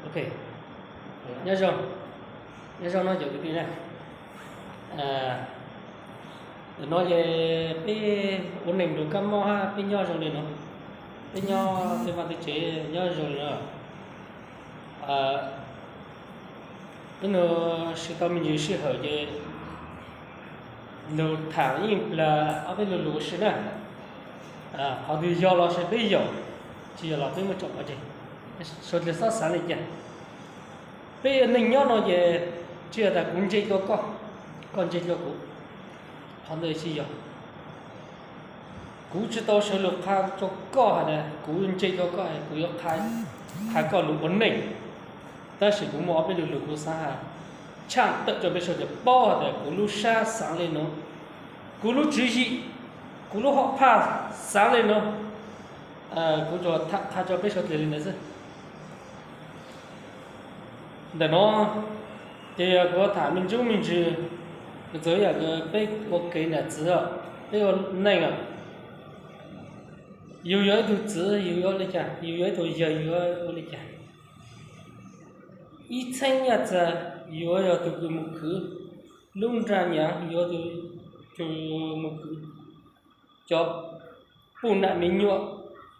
Ok, nyob zoo, nyob zoo no cov kwv tij na. Ntawm no ces peb ua neej nrug kab mob hab peb nyob zoo li no, peb nyob tej vaj tej tsev nyob zoo li no. Peb nug sib tau me ntsis sij hawm ces lug tham yeej plag ob peb lug lug ua si na. Qhov twg yog los sis peb yaum, tsis yog los peb muab tso pov tseg, suav dlawg xob xaav li cas. Peb ua neej nyob no ces tsis yog tas kuv ntse dlua koj, koj ntse dlua kuv, qhov ntawd tsis yog. Kuv tsis tau sawv lug qha rua koj has tas kuv ntse dlua koj, kuv yuav qha koj lug ua neej. Tab sis kuv muaj ob peb lug lug kuv xaav has tshaaj tawm rua peb suav dlawg paub has tas kuv lub sab xaav li no, kuv lub tswv yim, kuv lub hom phaj xaav li no. Kuv tsuas tham qha rua peb suav dlawg li ntawd xwb. Ntawm no ces yog kuv tham me ntsis me ntsis, txawm yog peb ua kev nam txiv, peb ua neej, yus yog ib tug txiv yus yuav ua li cas, yus yog ib tug yawg yus yuav ua li cas. Ib txheeb nyaj txag yus yuav yog tug kws mus khwv, lub nra nyaav yus yuav tug mus khwv, cov puj nam me nyuam,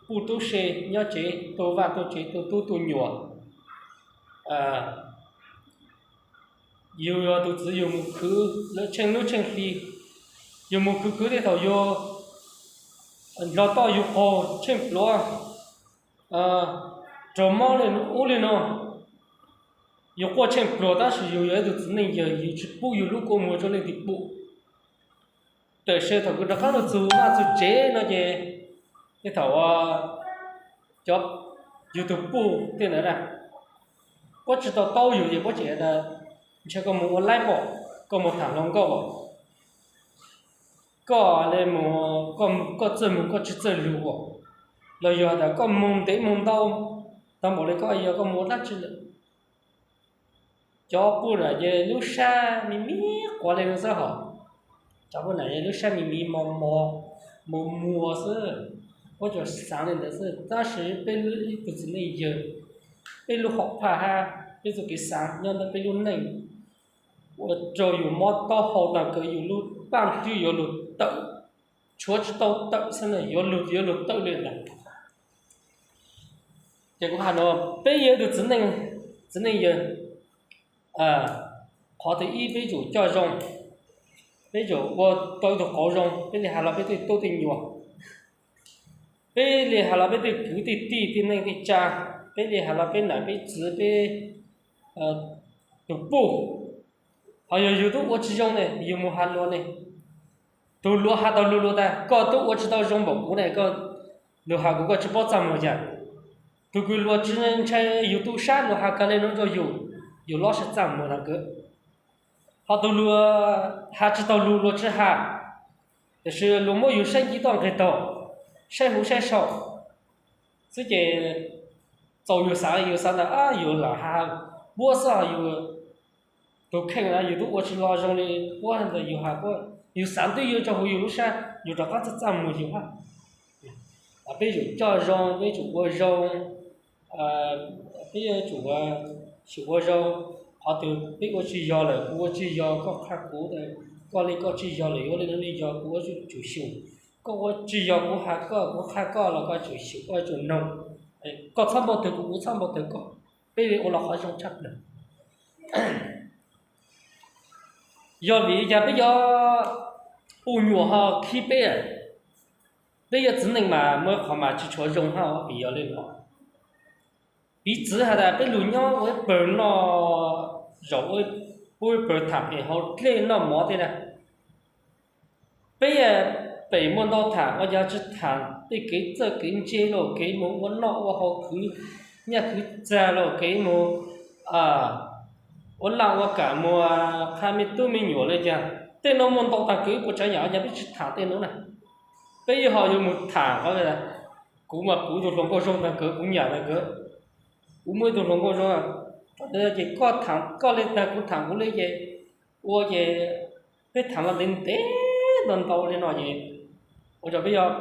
puj tub se nyob tsev, tu vaj tu tsev, tu tub tu nyuam. Yus yog tug txiv yus mus khwv lawm tsheej hnub tsheej hli, yus mus khwv khwv tej thaum yus nrog toj yus qaug tsheej pluav, raug mob li ub li no, yus quaj tsheej pluag tab sis yus yog ib tug txiv neej yawg yus tsis pub yus lub kua muag rua leej twg pum. Tam sim thaum kws rov qab lug txug vaj txug tsev no ces tej thaum cov yus tug puj tej ntawd na, puab tsis tau taub yus ces puab tseem tas ntshe koj mus ua laib pom, koj mus tham hluas nkauj pom, koj le mus, koj txawj mus koj tsis txawj lug pom, los yog tas koj mus ntev mus ntau tau npaum li koj yog koj mus ua dlaab tsi lawm. Cov puj nam ces lub sab me me quav li no xwb hos. Cov puj nam yog lub sab me me mos mos, muag muag xwb. Puab tsuas xaav li ntawd xwb tab sis peb ib tug txiv neej yawg, peb lub hom phaj hab peb txuj kev xaav nyob ntawm peb lub neej ua rau yus mob taub hau taag kawg, yus lub paaj hlwb yuav lug tawm, tshuav tsis tau tawm xwb na, yuav lug yuav lug tawm li ntawd. Ces kuv has no, peb yog ib tug txiv neej yawg, qhov thib ib peb tsum coj zoo, peb tsum ua tau ib tug qauv zoo, peb li has los peb tej tub tej nyuam, peb li has los peb tej kwv tej tij tej neej tej tsa, peb li has los peb nam peb txiv peb tug puj. Ho yog yus tub ua tsis zoo ne, yus mus has luag ne, tug luag has tau lug luag tas koj tub ua tsis tau zoo npaum kuv ne, koj lug has kuv koj tsis paub txaj muag cas. Tug kws luag tsis ntshai yus tu sab luag has kag le nuav rua yus, yus lub sab txaj muag taag kawg. Ho tug luag has tsis taug lug luag tsis has, tab sis luag muab yus saib nce toj nqeg taug, saib huv saib saum xwb ces txaus yus xaav, yus xaav tas yus lam has puab xwb, yus tug kheej na yus tub ua tsis lug zoo li puab ntawd, yus has puab, yus xaav twb yuav tso huv yus lub sab, yus rov qab txaj txaj muag yus hab. Peb tsum coj zoo, peb tsum ua zoo, peb tsum ua zoo. Qhov twg peb ua tsis yog lawm, kuv ua tsis yog koj qha kuv, koj li koj tsis yog lawm yuav li no li yog kuv ua tsum xyum. Koj ua tsis yog kuv has koj, kuv qha koj los koj tsum xyum, koj tsum noog. Koj txhob npau taws kuv, kuv txhob npau taws koj, peb li ua los qhov zoo tshaj plaws. Yog vim li cas peb cov puj nyuam ho khib peb? Peb yog txiv neej mas muaj ib qhov mas tsis tshua zoo hab, vim yog li no. Piv txwv has tas peb lug nyob ua ib pawg noj zaum, ua ib pawg tham pem hauv dlej noj mov tej na. Peb pem muaj ntau tham, ua cas tsis tham tej kev txawj kev ntse los kev mus ua noj ua haus khwv nyaj khwv txag los kev mus ua laj ua kam mus qha me tub me nyuam li cas. Tej no muaj ntau taag kawg ib puas tsav yam, ua cas peb tsis tham tej no na? Peb yuav ho yuav mus tham qhov, kuv mas kuv tug hluas nkauj zoo taag kawg, kuv nyam taag kawg, kuv muaj ib tug hluas nkauj zoo. Thaum ntawd ces koj tham koj li taag, kuv tham kuv li ces ua ces peb tham los ntev ntev ntau ntau li no ces ua rau peb cov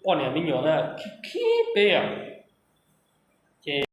poj niam me nyuam khib khib peb os. Ces